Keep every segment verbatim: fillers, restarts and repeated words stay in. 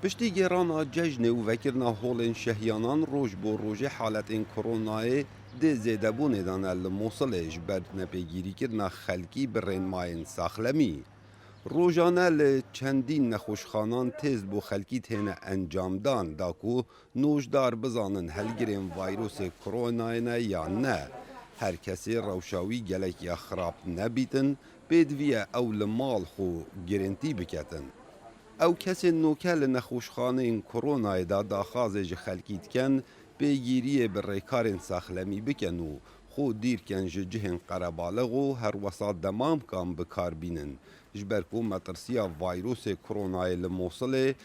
Piştî gêrana cejnê û vekirina holên şehiyanan roj bo rojê haletên koronayê dê zêdebûnê de ne li Mosilê ji ber nepêgîrîkirina xelkî bi rênmayên saxlemî. Rojane li çendîn nexweşxanan têst bo xelkî têne encamdan da ku nojdar bizanin helgirên vayrosê koronayê ne yan ne. Her kesê rewşa wî gelek ya xirab nebîtin, pêdivî ye ew li mal xwe girintî biketin. Ew kesên noke li nexweşxaneyên koronayê de daxwazê ji xelkî dikin, pêgîriyê bi rêkarên saxlemî bikin û xwe dîr kin ji cihên qerebalix û herwesa demamkan bi kar bînin. Ji ber ku metirsiya vayrosê koronayê li Mosilê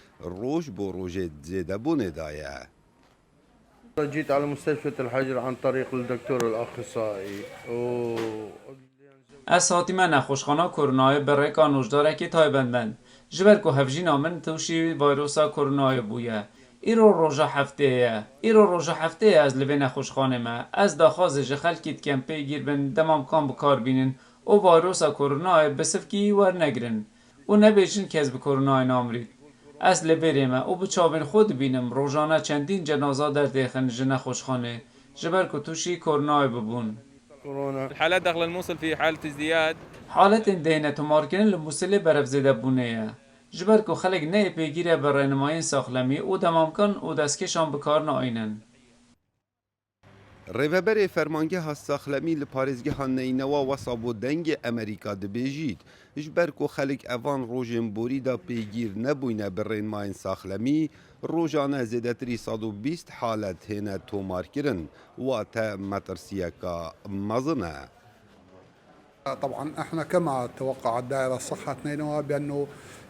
roj bo rojê zêdebûnê de ye. جيت على مستشفى الحجر عن طريق الدكتور الأخصائي و Ez hatime nexweşxana koronayê bi rêka nojdarekî taybetmend, ji ber ku hevjîna min tûşî vayrosa koronayê bûye. Îro roja heftê ye. Îro roja heftê ye ez li vê nexweşxanê me. Ez daxwazê ji xelkî dikim pêgîr bin, demamkan bi kar bînin û vayrosa koronayê bi sivkî wernegirin û nebêjin kes bi koronayê namrît. Ez li vêrê me û bi çavên xwe dibînim rojane çendîn cenaza derdêxin ji nexweşxanê, ji ber ku tûşî koronayê bibûn. الحالات داخل الموصل في حالة ازدياد. Haletên dihêne tomarkirin li Mûsilê berevzêdebûnê ye. Ji ber ku xelk neyê pêgîre bi rênimayên saxlemî û demamkan û destkêşan bi kar naînin. Rêveberê Fermangeha Saxlemî li parêzgeha Neynewa wesa bo Dengê Emerîka dibêjît, ji ber ku xelk evan rojên borî de pêgîr nebûyne bi rênmayên saxlemî, rojane zêdetirî sed û bîst halet hêne tomarkirin, wate metirsiyeka mezin e. طبعا احنا كما توقعت دائرة الصحة نينوى بأنه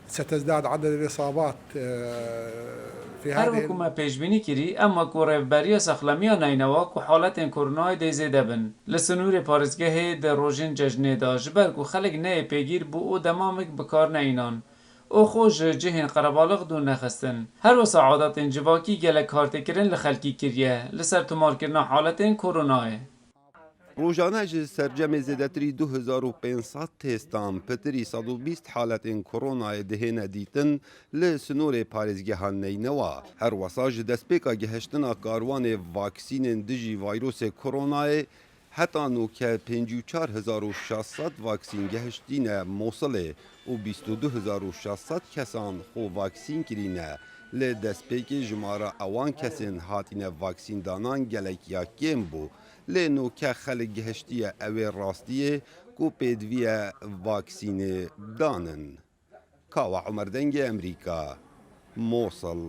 ستزداد عدد الإصابات، آه، في Her هذه wekû me pêşbînî kirî, em wekû rêveberiya saxlemiya Neynewa ku haletên koronayê dê zêde bin. Li sinûrê parêzgehê di rojên cejnê de, ji ber ku xelk neyê pêgîr bû û demamek bi kar neînan û xwe ji cihên qerebalix dûr nexistin. Her wisa adatên civakî gelek kar tê kirin li xelkî kiriye li ser tomarkirina haletên koronayê. Rojane ji sercemê zêdetirî du hezar û pênc sed têstan, pitirî sed û bîst haletên koronayê dihêne dîtin li sinorê parêzgeha Neynewa. Her wesa ji destpêka gihiştina karwanê vaksînên dijî vayrosê koronayê heta noke pêncî û çar hezar û şeş sed vaksîn gihiştîne Mosilê û bîst û du hezar û şeş sed kesan xwe vaksîn kirîne. Li destpêkê jimara ewan kesên hatine vaksîndanan gelek ya kêm bû. Lê noke xelk gihiştiye ewê rastiyê ku pêdiviye vaksînê danin. Kawa Umer, Dengê Emerîka, Mosil,